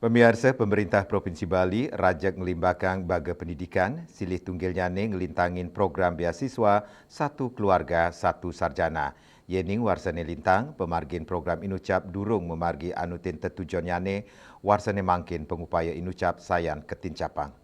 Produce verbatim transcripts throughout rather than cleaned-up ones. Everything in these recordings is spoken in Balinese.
Pamiarsa, Pemerintah Provinsi Bali rajeg nglimbakang baga pendidikan, silih tunggilnyane nglintangin program beasiswa Satu Keluarga Satu Sarjana. Yening warsane lintang, pamargin program inucap durung mamargi anutin tetujonnyane, warsane mangkin pangupaya inucap sayan katincapang.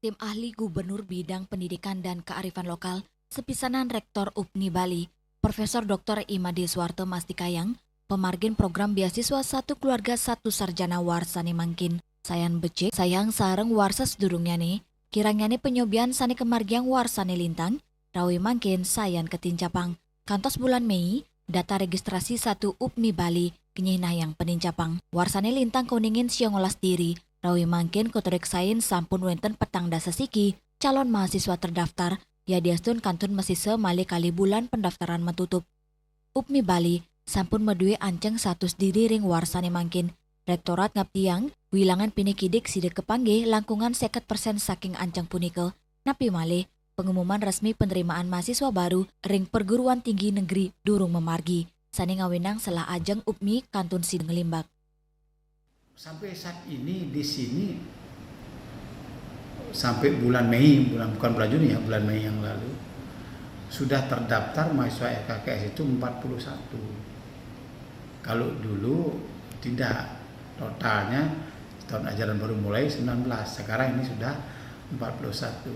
Tim ahli Gubernur bidang pendidikan dan kearifan lokal, sepisanan Rektor UPNI Bali, Profesor Doktor Imade Suwarte mastikayang, pamargin program beasiswa Satu Keluarga Satu Sarjana warsane mangkin sayan becik, sayang sareng warsa sadurungnyané, kirangnyané panyobian sané kamargiang warsané lintang, rawi mangkin sayan katincapang. Kantos bulan Mei, data registrasi Satu UPNI Bali kenyihnayang panincapang. Warsané lintang kauningin sia ngolas diri, rawi mangkin katureksain sampun wénten petang dasa siki calon mahasiswa terdaftar, yadiastun kantun masisa malih kalih bulan pendaftaran matutup. UPNI Bali sampun madué anceng satus diri ring warsané mangkin. Rektorat ngaptiang, wilangan pinih kidik sida kapanggih langkungan seket persen saking anceng punika. Napi malih, pengumuman resmi penerimaan mahasiswa baru ring perguruan tinggi negeri durung mamargi, sané ngawinang selah ajeng UPNI kantun sida nglimbak. Sampai saat ini di sini, sampai bulan Mei, bulan, bukan bulan Juni ya, bulan Mei yang lalu, sudah terdaftar mahasiswa R K K S itu empat puluh satu. Kalau dulu tidak, totalnya tahun ajaran baru mulai sembilan belas, sekarang ini sudah empat puluh satu.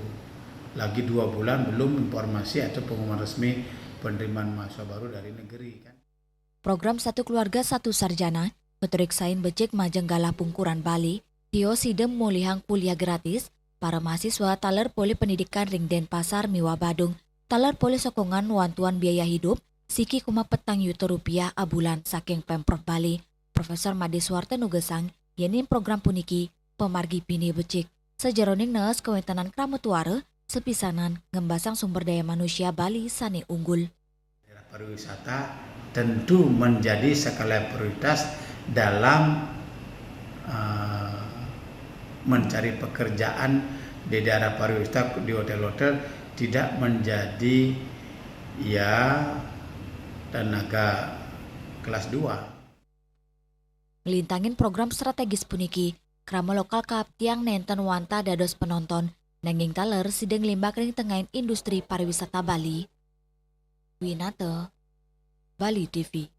Lagi dua bulan belum informasi atau pengumuman resmi penerimaan mahasiswa baru dari negeri, kan. Program Satu Keluarga Satu Sarjana katureksain becik majeng galah pungkuran Bali, tios sida molihang kuliah gratis, para mahasiswa taler polih pendidikan ring Denpasar miwah Badung, taler polih sokongan wantuan biaya hidup, siki koma petang yuta rupiah abulan saking Pemprov Bali. Profesor Made Suwarte nugesang, yening program puniki pamargi pinih becik. Sajeroning nees kawéntenan krama tuara, sepisanan ngembasang sumber daya manusia Bali sané unggul. Daerah pariwisata tentu menjadi skala prioritas dalam eh, mencari pekerjaan di daerah pariwisata, di hotel-hotel, tidak menjadi, ya, tenaga kelas dua. Nglintangin program strategis puniki, krama lokal kaaptiang nénten wantah dados penonton, nanging taler sida nglimbak ring tengahing industri pariwisata Bali. Winata, Bali T V.